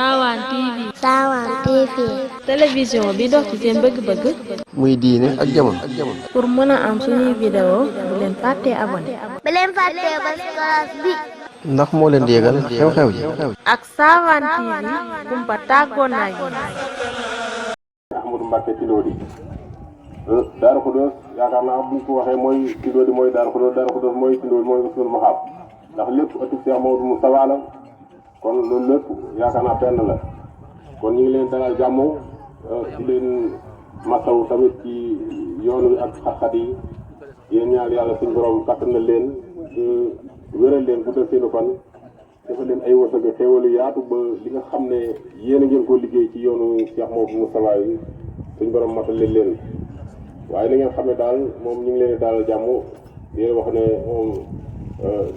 Sawan TV. Sawan TV. télévision bi dox ci seen bëgg-bëgg. muy diine ak jamono. pour mën a am suñuy vidéo bu leen fàttee abonné. bu leen fàttee ba cloche bi. ndax moo leen di yëgal xew-xew yi. ak Sawan TV kumpa tàggoon naa yi. Ahmadou Mbacké Tilodi Darou Khoudoss yaakaar naa bu ñu ko waxee mooy Tilodi mooy Darou Khoudoss mooy Tilodi mooy Ousseynou Mahab ndax lépp ëttu Cheikh Mamadou Moustapha la kon loolu lépp yaakaar naa benn la kon ñu ngi leen dalal jàmm di leen masaw tamit ci yoon wi ak xat-xat yi yéen ñaar yàlla suñu borom kattan na leen wéral leen guddal seenu fan dafa leen ay wërsëg xéewalu yaatu ba li nga xam ne yéen a ngeen koo liggéey ci yoonu Cheikh Mamadou Moustapha yi suñu borom matal leen waaye li ngeen xam ne daal moom ñu ngi leen di dalal jàmm di leen wax ne moom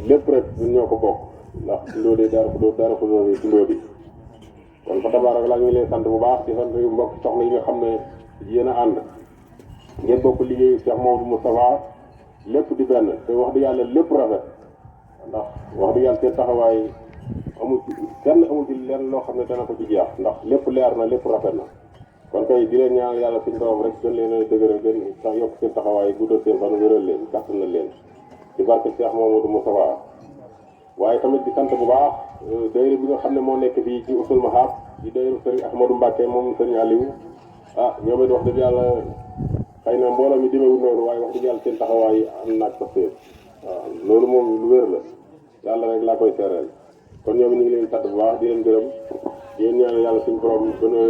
lépp rek ñun ñoo ko bokk ndax Tilodi Darou Khoudoss Tilodi kon fa tabaaraka la ñu ngi leen sant bu baax di sant mbokk soxna yi nga xam ne yéen a ànd ngeen bokk liggéeyu Cheikh Mamadou Moustapha lépp di benn te wax dëgg yàlla lépp rafet ndax wax dëgg yàlla seen taxawaay amul kenn amul ci lenn loo xam ne dana ko ci jeex ndax lépp leer na lépp rafet na kon kay di leen ñaan yàlla suñu borom rek gën leen a dëgëral gën sax yokk seen taxawaay guddal seen fan wéral leen kàttan na leen ci barke Cheikh Mamadou Moustapha waaye tamit di sant bu baax daayira bi nga xam ne moo nekk fii ci Ousseynou Mahab di daayira Serigne Ahmadou Mbacké moom Serigne Aliou ñoom it wax dëgg yàlla xëy na mbooloo mi demeewul noonu waaye wax dëgg yàlla seen taxawaay am naaj ko féer waaw loolu moom lu wér la yàlla rek laa koy seereel kon ñoom ñu ngi leen sant bu baax di leen gërëm yéen ñaan yàlla suñu borom gën a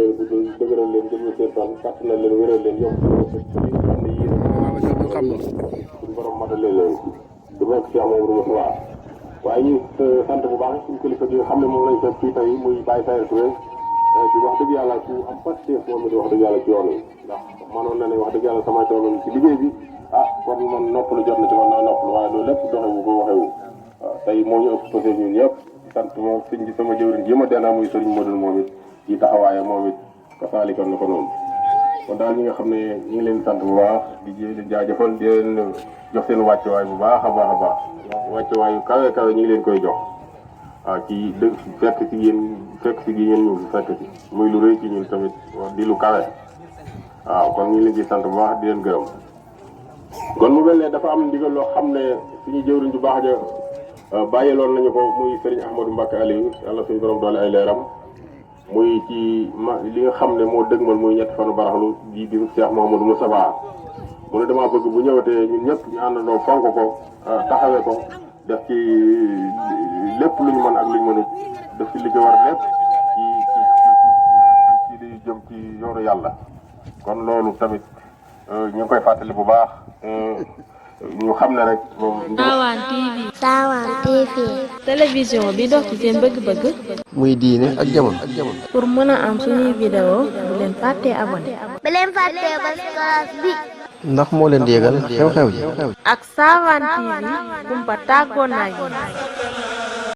dëgëral leen jël seen fan kàttanal leen wéral leen yokk li nga xam ne yéen suñu borom matale leen du nekk Cheikh Mamadou Moustapha waaye ñu sant bu baax suñu kilifa gi nga xam ne moom lañ fekk fii tey muy Baye Sayer Touré di wax dëgg yàlla ku am pastéef moom di wax dëgg yàlla ci yoon wi ndax manoon na ne wax dëgg yàlla sama coono ci liggéey bi kon man noppalu jot na ci man naa noppalu waaye loolu lépp doxewu ko waxewu waaw tey moo ñu ëpp posé ñun ñëpp sant moom sëñ bi sama jëwriñ ji ma dena muy sëriñ Modou moom it ci taxawaaye moom it kasaalikoon na ko noonu kon daal ñi nga xam ne ñu ngi leen sant bu baax di leen jaajëfal di leen jox seen wàccuwaay bu baax a baax a baax wàccuwaay yu kawe kawe ñu ngi leen koy jox waaw ci dëgg fekk si gi ngeen ñëw fi fekk si muy lu rëy ci ñun tamit di lu kawe waaw kon ñu ngi leen ci sant bu baax di leen gërëm kon mu mel ne dafa am ndigal loo xam ne suñu jëwriñ bu baax ja bàyyiloon nañu ko muy Serigne Ahmadou Mbacké Aliou yàlla suñu borom doole ay leeram muy ci li nga xam ne moo dëgmal muy ñetti fanu baraxlu di bisu Cheikh Mamadou Moustapha mu ne damaa bëgg bu ñëwatee ñun ñëpp ñu àndandoo fonk ko taxawee ko def ci lépp lu ñu mën ak lu ñu mënut def ci li ci war lépp ci li jëm ci yoonu yàlla kon loolu tamit ñu ngi koy fàttali bu baax ñu xam ne rek moom. Sawan TV. Sawan TV. télévision bi dox ci seen bëgg-bëgg. muy diine ak jamono. pour mën a am suñuy vidéo bu leen fàttee abonné. bu leen fàttee ba cloche bi. ndax moo leen di yëgal xew-xew yi. ak Sawan TV kumpa tàggoon naa yi.